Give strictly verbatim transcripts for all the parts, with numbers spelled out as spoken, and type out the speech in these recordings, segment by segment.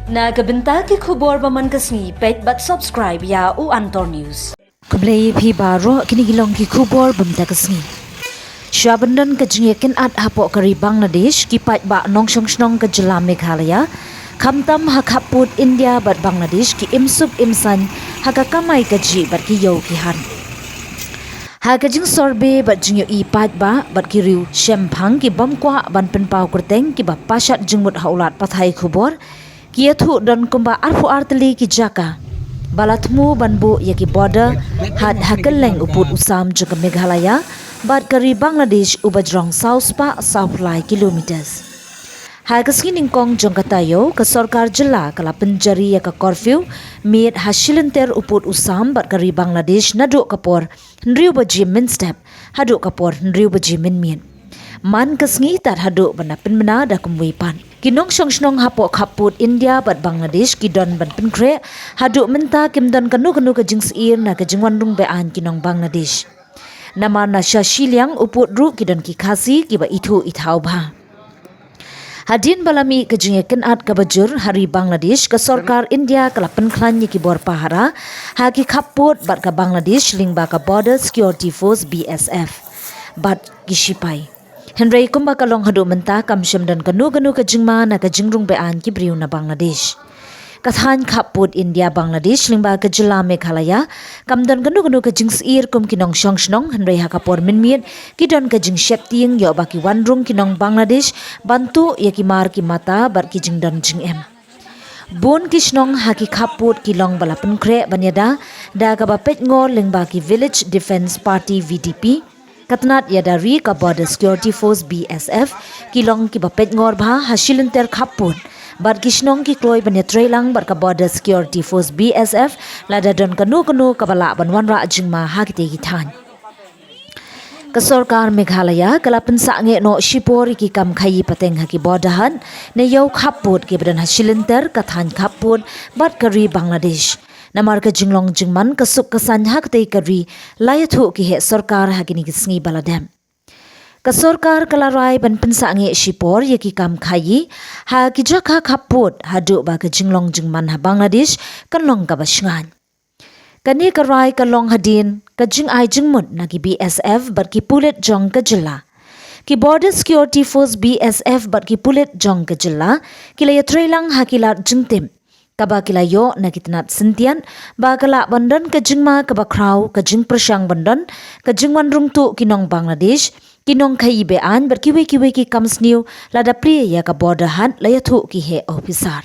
Na ka bynta ki khubor ba man ka sngi, peit bad subscribe ïa u Antor News. Khublei phi baroh, kine ki long ki khubor ba man ka sngi. Shwa ban don ka jingïakynad hapoh ka ri Bangladesh, ki paidbah nongshong shnong ka jylla Meghalaya, khamtam ha khappud India bad Bangladesh, ki im suk im saiñ ha ka kamai kajih bad ki ïew ki hat. Ha ka jingsurvey bad jingïohi paidbah bad ki riew shemphang ki bym kwah ban pynpaw kyrteng, kiba pashat jingmut ha u lad pathai khubor, ki ïathuh don kumba arphew ar tylli ki jaka ba la thmu ban buh ïa ki border hat ha kylleng u pud u sam jong ka Meghalaya bad ka ri Bangladesh, uba jrong saw spah saw phew lai kilometers. Ha ka sngi nyngkong jong ka taïew, ka sorkar jylla ka la pynjari ïa ka curfew miet ha shilynter u pud u sam bad ka ri Bangladesh, naduh ka por hynriew baje mynstep haduh ka por hynriew baje mynmiet. Man ka sngi tad haduh ban da pynbna da kumwei pat. Ki nongshong shnong hapoh khappud India bad Bangladesh ki don ban pynkhreh, haduh mynta kim don kano kano ka jingsyier na ka jingwan rung be-aiñ ki nong Bangladesh. Namar na sha shiliang u pud ruh ki don ki Khasi kiba ithuh ithaw bha. Hadien ba la mih ka jingïakynad kaba jur ha ri Bangladesh, ka sorkar India ka la pynkhlaiñ ïa ki bor pahara ha ki khappud bad ka Bangladesh lyngba ka Border Security Force, B S F, bad ki shipai. Hynrei kumba ka long haduh mynta, kam shym don kano kano ka jingma na ka jingrung be-aiñ ki briew na Bangladesh. Ka thaiñ khappud India Bangladesh lyngba ka jylla Meghalaya kam don kano kano ka jingsyier kum ki nongshong shnong, hynrei ha ka por mynmiet ki don ka jingsheptieng ïoh ba ki wan rung ki nong Bangladesh ban tuh ïa ki mar ki mata bad ki jingdon jingem. Bun ki shnong ha ki khappud ki long ba la pynkhreh ban ïada da kaba peitngor lyngba ki Village Defence Party, V D P, ka tnat ïada ri ka Border Security Force, B S F, ki long kiba peitngor bha ha shilynter khappud. Bad ki shnong ki kloi ban ïatreilang bad ka Border Security Force, B S F, lada don kano kano kaba lah ban wanrah jingma ha kitei ki thaiñ. Ka sorkar Meghalaya ka la pynsangeh noh shipor ïa ki kam khaïi pateng ha ki border hat ne ïew khappud kiba don ha shilynter ka thaiñ khappud bad ka ri Bangladesh. Namar ka jinglong jingman ka suk ka saiñ ha katei ka ri, la ïathuh ki heh sorkar ha kine ki sngi ba la dep. Ka sorkar ka la rai ban pynsangeh shipor ïa ki kam khaïi ha ki jaka khappud haduh ba ka jinglong jingman ha Bangladesh kan long kaba shngaiñ. Kane ka rai ka long hadien ka jingai jingmut na ki B S F bad ki pulit jong ka jylla. Ki Border Security Force, B S F, bad ki pulit jong ka jylla ki la ïatreilang ha ki lad jingtip kaba ki la ïoh na ki tnat syntiat ba ka lah ban don ka jingma kaba khraw, ka jingpyrshang ban don ka jingwan rung tuh ki nong Bangladesh, ki nong khaïi be-aiñ bad kiwei kiwei ki kam sniew lada plie ïa ka border hat, la ïathuh ki heh ophisar.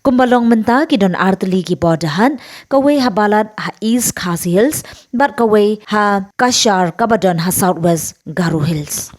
Kumba long mynta ki don ar tylli ki border hat, kawei ha Balat ha East Khasi Hills bad kawei ha Cachar kaba don ha South West Garo Hills.